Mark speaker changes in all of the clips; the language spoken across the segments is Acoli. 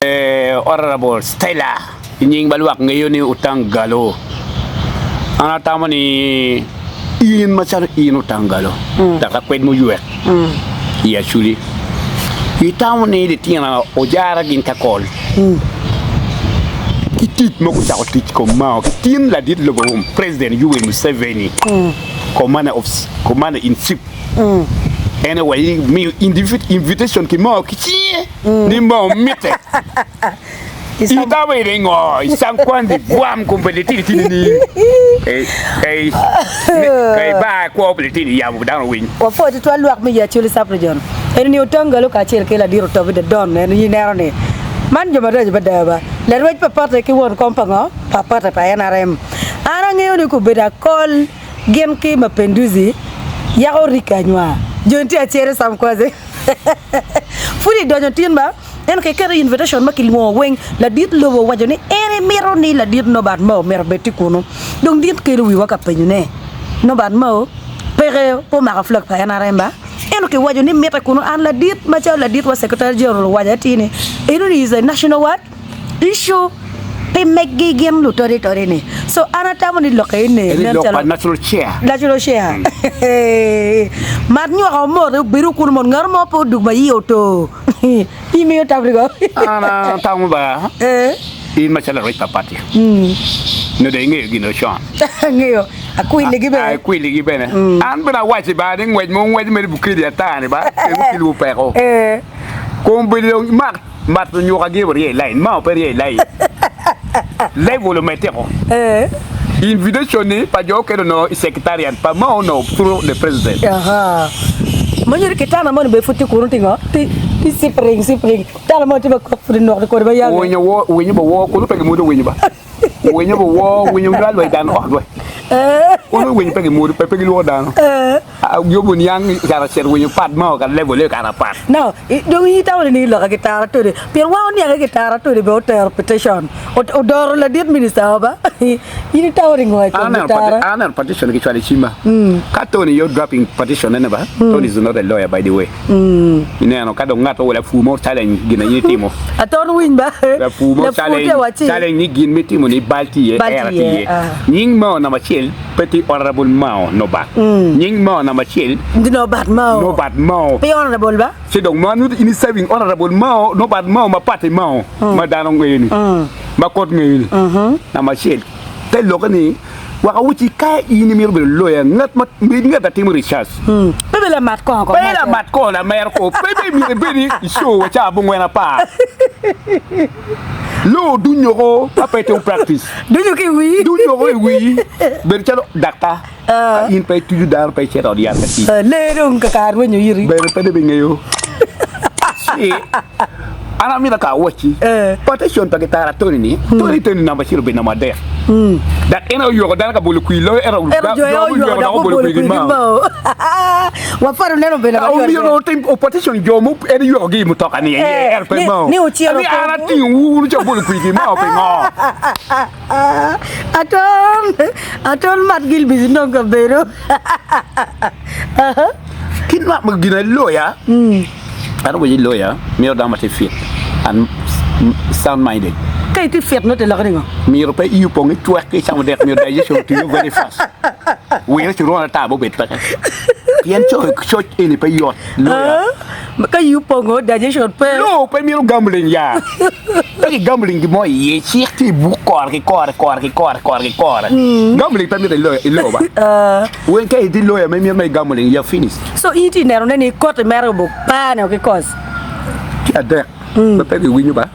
Speaker 1: Honourable Stella i nying ma lwak ngeyo ni Otang Galo. An atamo ni in macalo in Otang Galo dok akwed muywek i Acholi, itamo ni litino ojara gin ka kol ki tic ma gucako tic kom mao ki tin ladit lobo President Yoweri Museveni Commander in Chief En aye miyo invitation ki moo ki cinge ni moo mitte. Itamo ni ngo i cangkwan di bwam kom pa litini tini ni kai kai bar kwo pa litini yamo dano winy.
Speaker 2: Wapwoyo tutwal lwak me Acholi Sub-Region eni ni Otangalo kacel ki Ladit Otobi The Don en ineno ni man jo maraco mada ba. Larwec pa pote ki won kom pa ngo? Pa pote pa NRM. An angeyo ni gubedo akol. Gin ki Mapenduzi yako orike anywar. Joni tye acere Sam Kwaze. Pud idonyo tin ba, ento ka iketo invitation ma kilwongo weng, ladit lobo owaco ni en emito ni ladit Nobert Mao myero obed tye kunu. Dong dit kelo wiwa ka penyo ne, Nobert Mao peke pe omako flag pa NRM ba? Ento kiwaco ni mitte kunu an ladit macalo ladit wa Secretary General owaco atir ni enoni is a national what? Issue pi meggi gin lutodi todi ni so an atamo ni lok eni
Speaker 1: Eni
Speaker 2: nen
Speaker 1: lok
Speaker 2: calo
Speaker 1: pa national chair.
Speaker 2: National chair mat nywako mot obedo kunu mot ngat mo pe odug ma iye oto imiyo tam ni ko
Speaker 1: An atamo ba in macalo larwec pa party nyo dong ingeyo gin con.
Speaker 2: Angeyo akwili gi bene.
Speaker 1: Akwili gi bene. An bene awaci ba ni ngwec mo ngwec mere bukedi ata ni ba kelo kilwu peko. Kombeddi dong mak Mato nyuka gi orye i lain, mao pe rye i lain. Level ometeko. Invitation ni pa jo okene onongo i secretariat pa mao onongo through the president.
Speaker 2: Ma nyuto kitana moni bene pud tye kunu tye ngo? Tye sipring sipring. Tana moni tye ma kok pud inok ni kodi ma yange.
Speaker 1: Winyo wo, winyo bo wo, kunu pe gimwodo winyo ba. Winyo bo wo, winyo nywal wa i dano ot we. Kunu winyo pe gimwodo, pe gilwongo dano. Yubu niang kara cit winyo pat mo ka level le kara pat.
Speaker 2: Now, dong in itamo ni loka gitara todi pien wan oniange gitara todi bene otero petition odoro ladit minister o ba in itamo ni ngo i kom gitara?
Speaker 1: An aneno petition ki cwalo i cima ka Tony yo dropping petition ne ba Tony is not a lawyer by the way ineno ka dong ngat mo lapur mo challenge gin ma in itimo
Speaker 2: Aton winy ba
Speaker 1: lapur mo challenge ni gin ma itimo ni bal tye iye error tye iye nying mo namba acel Pe tye Honourable Mao Nobat. Nying Mao namba acel.
Speaker 2: Nobat Mao.
Speaker 1: Nobat Mao.
Speaker 2: Pe Honourable ba?
Speaker 1: Ci dong ma nyuto in i serving Honourable Mao, Nobat Mao ma pat i Mao ma dano ngeyo ni, ma kot ngeyo ni. Namba acel. Te lokke ni wek awacci ka in imito bedo lawyer, ngat ma bed ngat ma timo research.
Speaker 2: Pe bed lamat kongo kong.
Speaker 1: Pe lamat kongo lamero ko. Pe bed myero ibed i show wa cawa abongwen apar. Loo dunyo ko ka pe itimo practice.
Speaker 2: Dunyo ki i wii.
Speaker 1: Dunyo ko i wii. Bedo calo daktar. Ka in pe ituco dano pe icito i ot yat ka tic.
Speaker 2: Lee dong kakare rwenyo iri.
Speaker 1: Bene pe dong ibingeyo. Ci an amito ka awacci petition pa gitara Tony ni, Tony Tony namba acel obedo namba adek. Dok en aye oyweko dano ka bolo kwir loyo ento
Speaker 2: jo aye oyweko dok obolo kwir ki bao. Waparo neno obedo namba
Speaker 1: adek. Omyero otim petition jo ma en oywekogi i mutoka ni aye ento pe mao.
Speaker 2: Ni ocito
Speaker 1: Ni an atingowu wun wucako bolo kwir ki mao pingo?
Speaker 2: Aton aton mat gilbic inong kabedo.
Speaker 1: Kit ma gin aye loya, an awaco ni loya mito dano ma tye fit and sound minded.
Speaker 2: Ka itye fit nongo te loko ningo?
Speaker 1: Myero pe iyi opong ki cwek ki icamo dek myero digestion otiyo very fast. Wire ci rwon ata be obed peke. Pien coc eni pe yot loya.
Speaker 2: Ka iyi opongo digestion pe.
Speaker 1: Lowo pe mito gambling ya. Pe ki gambling gin mo iye, cik tye i buk kore ki kore, kore ki kore, kore ki kore. Gambling pe mito i lowo ba. Wen ka itye lawyer ma imito ma i gambling, you are finished.
Speaker 2: So in itye neno ne ni koti mere obo pane ki kos?
Speaker 1: Ki adek ma pe giwinyo ba,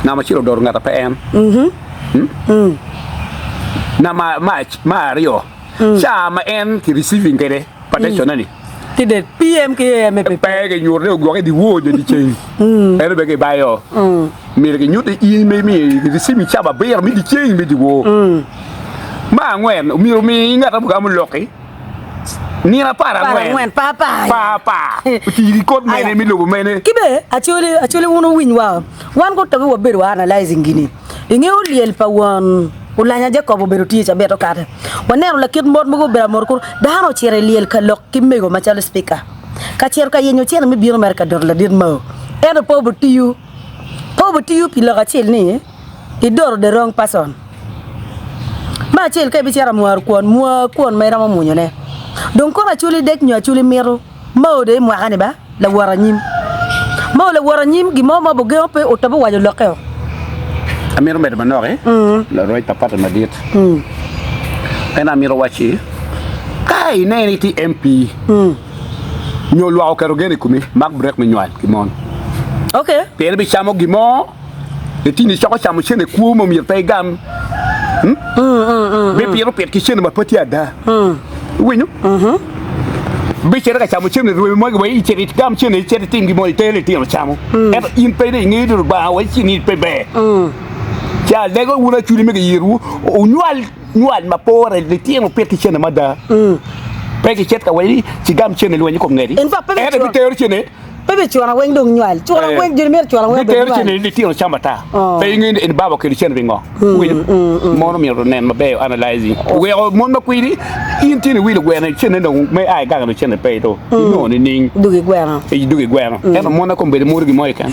Speaker 1: namba acel odoro ngat pe en. Namba ma aryo, ca ma en ki receiving kwede petition ni.
Speaker 2: Ki det PM ki AM pe
Speaker 1: Pe ginyuto ni ogwoke dyewor nyo dyeceng. Ento bene gibayo. Myero ginyut ni in ma imiyo receiving cawa abiro me dyeceng me dyewor. Me angwen, myero omi ngat ma ogamo lok-ki nino aparangwen
Speaker 2: pa
Speaker 1: apar oti ki kot mene me lobo mene.
Speaker 2: Ki be, Acholi, Acholi wun wuwiny wa, wan gutobe wabedo wa analyzing gini. Ingeyo lyel pa won Olanya Jacob obedo tye i cabit okate. Waneno lakit mot mogo obedo amot kunu, dano ocito i lyel ka lok ki mego macalo speaker. Ka cito ka yenyo cente me bino mere ka doto ladit Mao. Ento pe obitiyo. Pe obitiyo pi lok acel ni idoro the wrong person. Me acel ka ibicito amwaro kwon, mwa kwon ma iromo mwonyone. Dong kono Acholi dek nyo Acholi mito mao dong i mwaka ni ba lawot anyim. Mao lawot anyim gin mo ma obugengo pe otobo owaco lokke o.
Speaker 1: Amito medo manok i larwac pa pati madit. En amito wacci ka ineno itye MP nyo lwak oketo gen i komi, mak brek me nywal ki mon. Pien ibicamo gin mo. Litini coko camo cene kwo ma myero pe igam. Bipito pit ki cene ma pe tye ada. Iwinyo? Bicito ka camo cene rwemi mo wa icito igam cene icit itim gin mo iter litino camo. Ento in pe dong ingeyo ni Lubanga wa cini pe ber. Ci alego wun acwili me giyirwu wunywal nywal ma pore litino pit ki cene mada. Pe kicit ka wai cigam cene lweny i kom ngeti. Ento ibitero cene.
Speaker 2: Pe bi cuna weng dong nywal. Cuna eh. weng joni myero cuna weng obed nywal.
Speaker 1: Bitero litino cam ata. Oh. Pe ingeyo ni en baba okelo cene pingo. Mm, Mon omyero onen maber analyzing. Weko mon ma kwidi in tye ni wilo gweno cene dong me a i gang dong cene pe to. Inongo nining?
Speaker 2: Dugi gweno.
Speaker 1: E dugi gweno. Ento mon ma kombeddi moro gin mo keken.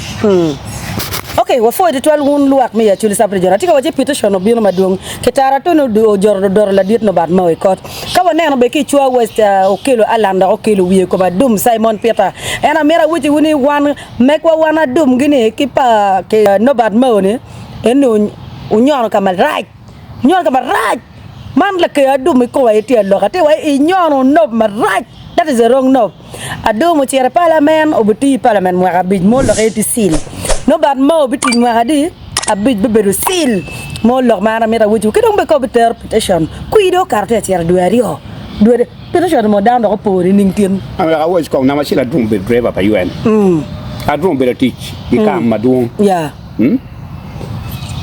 Speaker 2: Ok, wapwoyo tutwal wun lwak me Acholi Sub-Region. Atye ka wacci petition obino madwong. Kitara toni ojoro dodoro ladit Nobat Mao i kot. Ka waneno bene ki i Cwa West Okello Allan dok okelo wiye i kom Adum Simon Peter. En amito awecciwu ni wan megwa wan Adum gini ki pa ki Nobert Mao ni en ni onyono ka marac onyono ka marac man laker Adum i kome aye tye aloka tye wa inyono nob marac that is a wrong nob. Adum ocito i palamen obitiyo i palamen mwaka abic mo lok aye tye cil. Nobert Mao bitic mwaka adi? Abic bibedo cil mo lok ma an amito awecwu ki dong bene ka wubitero petition kwidi okato tye ka cito dwe aryo dwe petition mo dano dok opo nining tin.
Speaker 1: An wek awac kong namba acel Adum obedo driver pa UN. Adum obedo tic i kam madwong.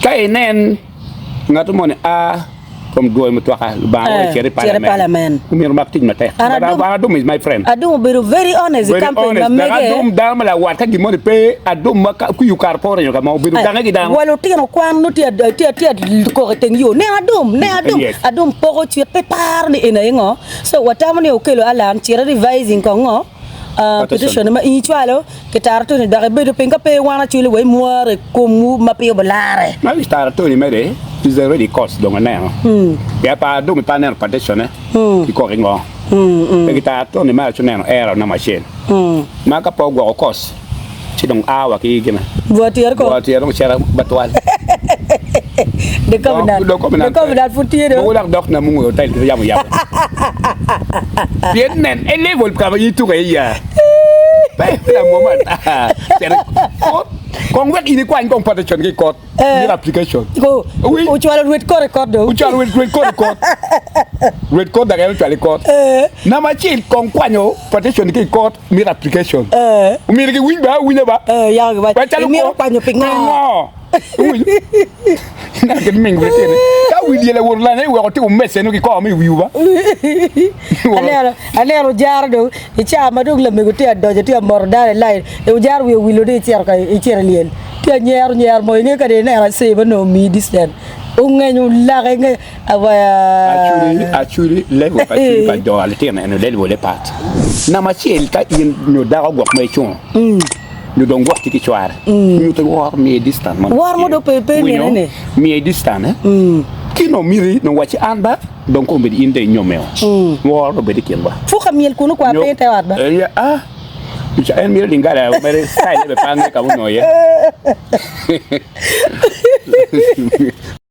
Speaker 1: Ka inen ngat moni a Kom dwoyo mutoka Lubanga wek icit i parliament omyero omak tic matek. But Adum is my friend.
Speaker 2: Adum obedo very honest i campaign ma mege.
Speaker 1: Adum dano ma lawat ka gin moni pe Adum ma ka okato pe oringo ka mo obedo gange ki dano.
Speaker 2: Wa lutino kwan nongo tye tye koko i teng yo nen Adum nen Adum Adum poko cwit pe paro ni eni aye ngo so watamo ni okelo alarm cit revising kong ngo Petition ma in icwalo ki tara toni dok ibedo piny ka pe wan acwali wa imwaro i komwu ma pe obilarre.
Speaker 1: Ma i tara toni mere is already cost dong aneno pien pa dong pe aneno petition ne ki koko i ngo pe ki tara toni mere aci oneno error namba acel ma ka pe ogwoko cost ci dong a wa ki gine
Speaker 2: Bwor tyer ko.
Speaker 1: Bwor tyer dong cito matwal.
Speaker 2: The covenant.
Speaker 1: The covenant.
Speaker 2: The covenant pud tye do.
Speaker 1: Mogo dok dok na mungo hotel kite yamo yabo. Pien nen e level ka ma in ituko iye ya. Pe la mo ma ata. Cito kot. Kong wek in ikwany kong petition ki i kot.
Speaker 2: Eh.
Speaker 1: Mito application.
Speaker 2: Ko
Speaker 1: Wi.
Speaker 2: ocwalo rwed kot i kot dong.
Speaker 1: Ocwalo rwed rwed kot i kot. Rwed kot dok en ocwalo i kot.
Speaker 2: Eh.
Speaker 1: Namba acel kong kwanyo petition ki i kot. Mito application.
Speaker 2: Eh.
Speaker 1: Omyero giwiny ba awinya ba.
Speaker 2: Eh, yako giwaco.
Speaker 1: Macalo
Speaker 2: Imito
Speaker 1: ko-
Speaker 2: kwanyo pingo?
Speaker 1: Pingo? Iwinyo? Ineno kit ming bene tye ni. Ka wi lyel awoto lanya iweko tye omese nongo kikoko me i wiwu ba.
Speaker 2: Aneno, aneno ojaro dong i caa ma dong lamego tye adonyo tye amoto dano i lain, e ojaro wiye owilo ni icito ka icito i lyel. Tye anyero nyero mo inge kadi ineno acee ma nongo omiyi distance. Ongenyo lake nge
Speaker 1: Actually, actually, level pa cwiny pa jo litino eni level-le pat. Namba acel ka in nyo dako gwok ma icungo nyo dong gwok tye ki cware nyuto woro miye distance mo
Speaker 2: Woro mo dong pe pe
Speaker 1: Winyo?
Speaker 2: mine ni.
Speaker 1: Miye distance eh. Ki nongo miti nongo wacci an ba dong kong obedo in dong inyommeo. Woro dong bedo i kinwa.
Speaker 2: Puka myel kunu kwa
Speaker 1: Nyo
Speaker 2: piny te ot ba.
Speaker 1: Eh, ah, en mito lingala mere style-ne bene pe angeyo ka ma onongo iye.